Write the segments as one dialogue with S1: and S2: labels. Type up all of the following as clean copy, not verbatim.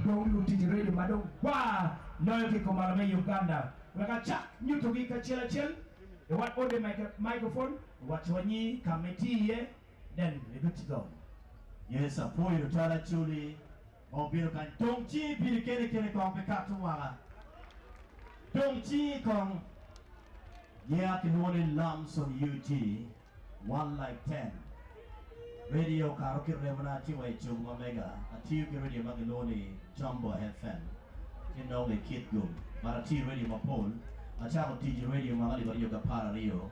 S1: dong lutic radio ma dong gwa loyo ki kumalo me Uganda. Wek acak nyutogi kacel acel, iwat ode microphone, iwac wa nyi ka ma itye iye, then we good to go.
S2: Yes, apwoyo tutwal Acholi ma obino kany. Dong cingi piri kene kene kong pi kato mwaka. Dong cingi kong. Nyinga kilwongo ni Lamson UG. One like ten Radio okato ki remona ci wa i cogo ma mega. Atiyo ki radio ma gilwongo ni Jambo FM ci nongo i Kitgum. But atiyo i radio mapol. Acako tic i radio mwaka alip aryo ki 12.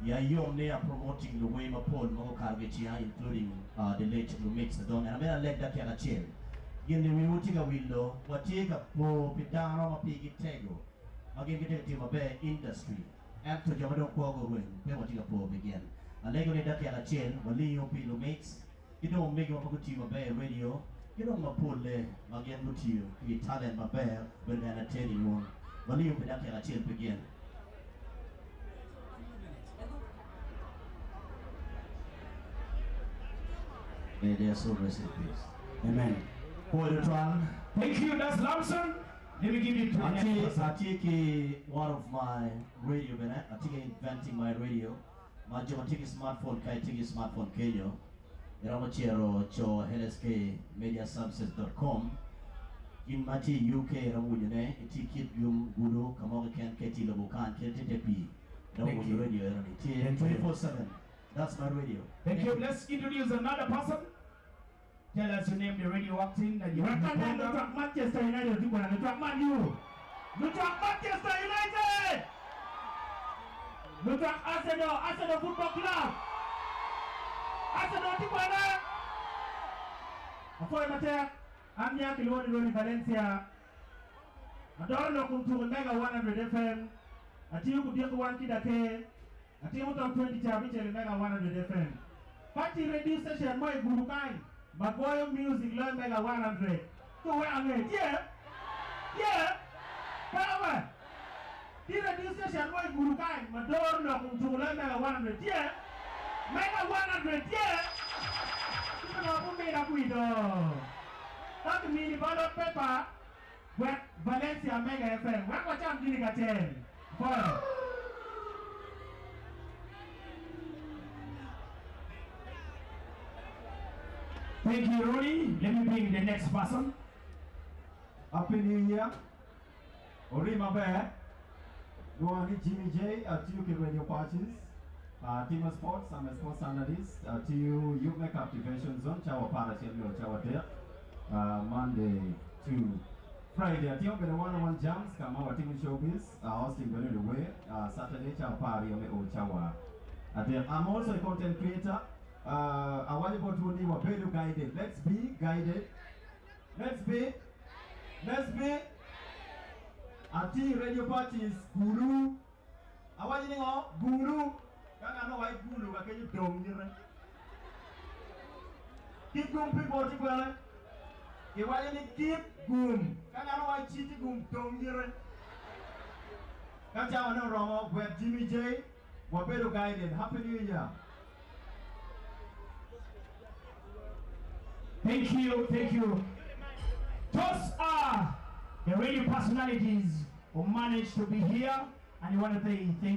S2: Iya yom ni a promoting luwer mapol ma gukato ki i cinga including the late Lumix Adon. And amito aleg dakika acel. Gin ni wiwu tye ka wilo, watye ka po pi dano ma pigi tego ma gin gitye ka tiyo maber i industry. Ento jo ma dong kwogi orweny pe watye ka po pi gin. Alego ni dakika acel walingo pi lumic ki dong omegiwa ma gutiyo maber i radio ki dong mapolle ma gin gutiyo ki talent maber bedo ka entertaining wun. Walingo pi dakika acel pi gin. May their soul rest in peace.
S1: Amen.
S2: Pwoyo tutwal.
S1: Thank you, that's Lamson. Let me give you to the next
S2: Atye
S1: person.
S2: atye ki one of my radio bene atye ka inventing my radio ma jo ma tye ki smartphone ka itye ki smartphone kenyo iromo cito co lskmediaservices.com in ma tye i UK iromo winyo ne itye i Kitgum Gulu ka mo keken ka itye i lobo kany kit itye i te pii iromo
S1: Thank
S2: winyo
S1: you.
S2: radio eno ni tye
S1: Thank you.
S2: 24/7 that's my radio.
S1: Thank you. Let's introduce another person. Tell us your name, the radio acting, and your
S3: Wek anen
S1: program.
S3: lucwak Manchester United tye kwena, lucwak Man U, lucwak Manchester United, lucwak Arsenal, Arsenal Football Club, Arsenal tye kwena. Apwoyo matek, an nya kilwongo ni Ronnie Valencia, adoro lok kom tuko i Mega 100 FM, atiyo kudiko wan ki Daker, Atimo top 20 ca abicel i Mega 100 FM. Ka tye radio station mo i gudo kany ma goyo music loyo Mega 100, ci wuwek ange. Tye? Tye? Peko be? Tye radio station mo i gudo kany ma doro lok kom tuko loyo Mega 100? Tye? Mega 100 tye? Ci pingo pe wumina kwir do? Ka kimini ballot paper, wek Valencia Mega FM wek wacam gini kacel. Pwoyo.
S1: Thank you, Ronnie. Let me bring the next person.
S4: Happy New Year. Ori maber. Luonga ni Jimmy J. Atiyo ki Radio Patches. Atimo sports, I'm a sports analyst. Atiyo yub me Captivation Zone cawa 11 nyo cawa 3 Monday to Friday. Atimo bene one on one jams ka ma watimo showbiz. Hosting bene luwer Saturday cawa 12 me o cawa 3. I'm also a content creator. Awaco botwu ni wabedo guided. Let's be guided. Let's be Let's be Ati Radio Patches Gulu. Awaco ni ngo? Gulu. Ka ngat mo owaco gulu ka kenyo dong nyite. Kit gum pi boti kwene. Kiwaco ni kit gum. Ka ngat mo owaco citi gum dong nyite. Ka cawa ne oromo gwet Jimmy J. Wabedo guided. Happy New Year.
S1: Thank you, thank you. Those are the radio personalities who managed to be here, and we want to say thank.